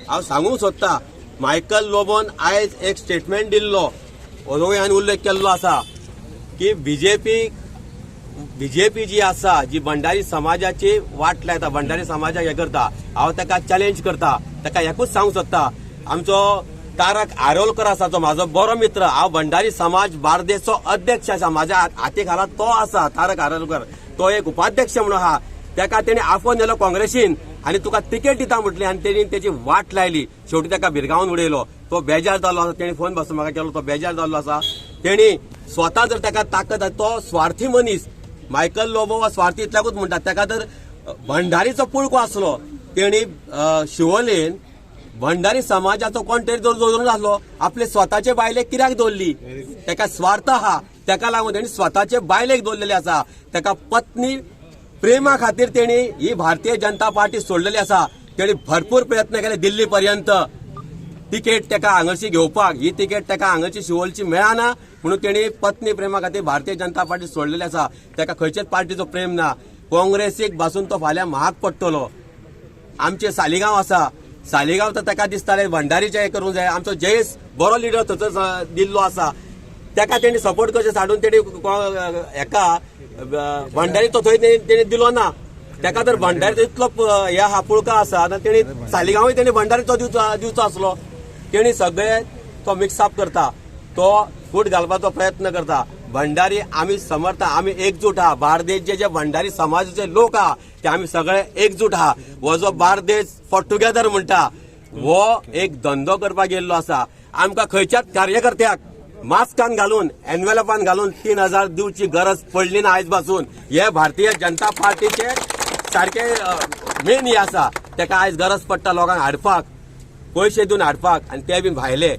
हांव सांगूंक सोदता, मायकल लोबोन आयज एक स्टेटमेंट दिल्लो, हो हांवें उल्लेख केल्लो आसा की बीजेपी जी आसा, जी भंडारी समाजाची वाट लायता, भंडारी समाजाक हें करता, हांव ताका चॅलेंज करता. ताका एकूच सांगूंक सोदता, आमचो तारक आरोलकर आसा, तो म्हाजो बरो मित्र. हांव भंडारी समाज बार्देसचो अध्यक्ष आसा, म्हाज्या हाती खाला तो आसा. तारक आरोलकर तो एक उपाध्यक्ष म्हणून आहा. ताका तेणी आफोवन नेलो काँग्रेसीन आनी तुका तिकेट दिता म्हटली आनी तेणी तेची वाट लायली. शेवटी ताका भिरगांवान उडयलो. तो बेजार जाल्लो आसा. तेणी फोन बसून म्हाका केलो, तो बेजार जाल्लो आसा. तेणी स्वता जर ताका ताकद आसा, तो स्वार्थी मनीस मायकल लोबो हो स्वार्थी इतल्याकूच म्हणटा. ताका जर भंडारीचो पुळको आसलो, तेणी शिवोलेन भंडारी समाजाचो कोण तरी दवरूंक आसलो. आपले स्वताचे बायलेक कित्याक दवरली? ताका स्वार्थ आहा, ताका लागून तेणी स्वताचे बायलेक दवरलेले आसा. ताका पत्नी प्रेमा खातीर तेणी ही भारतीय जनता पार्टी सोडलेली आसा. तेणी भरपूर प्रयत्न केले दिल्ली पर्यंत तिकेट ताका हांगाची घेवपाक. ही तिकेट ताका हांगाची शिवोलची मेळना म्हणून तेणी पत्नी प्रेमा खातीर भारतीय जनता पार्टी सोडलेली आसा. ताका खंयचेच पार्टीचो प्रेम ना. काँग्रेसीक बसून तो फाल्यां महाग पडटलो. आमचे सालिगांव आसा, सालिगांव तर ताका दिसताले भंडारीचे हे करूंक जाय. आमचो जयेश बरो लिडर थंयसर दिल्लो आसा, ताका तेणी सपोर्ट करचे साडून तेणी हेका भंडारी तो थंय तेणी दिलो ना. ताका जर भंडारीचो इतलो हे आहा, पुळका आसा, आतां तेणी सालिगांवूय तेणी भंडारीचो दिवचो दिवचो आसलो. तेणी सगळे तो मिक्सअप करता, तो फूट घालपाचो प्रयत्न करता. भंडारी आमी समर्थ, आमी एकजूट आहा. बार्देसचे जे भंडारी समाजाचे लोक आहा, ते आमी सगळे एकजूट आहा. हो जो बार्देस फॉर टुगेदर म्हणटा, हो एक धंदो करपाक गेल्लो आसा. आमकां खंयच्याच कार्यकर्त्याक मास्कान घालून, एनवेलपान घालून 3000 दिवची गरज पडली ना आयज पासून. हे भारतीय जनता पार्टीचे सारके मेन हे आसा. ताका आयज गरज पडटा लोकांक हाडपाक, पयशे दिवन हाडपाक आनी ते बी भायले.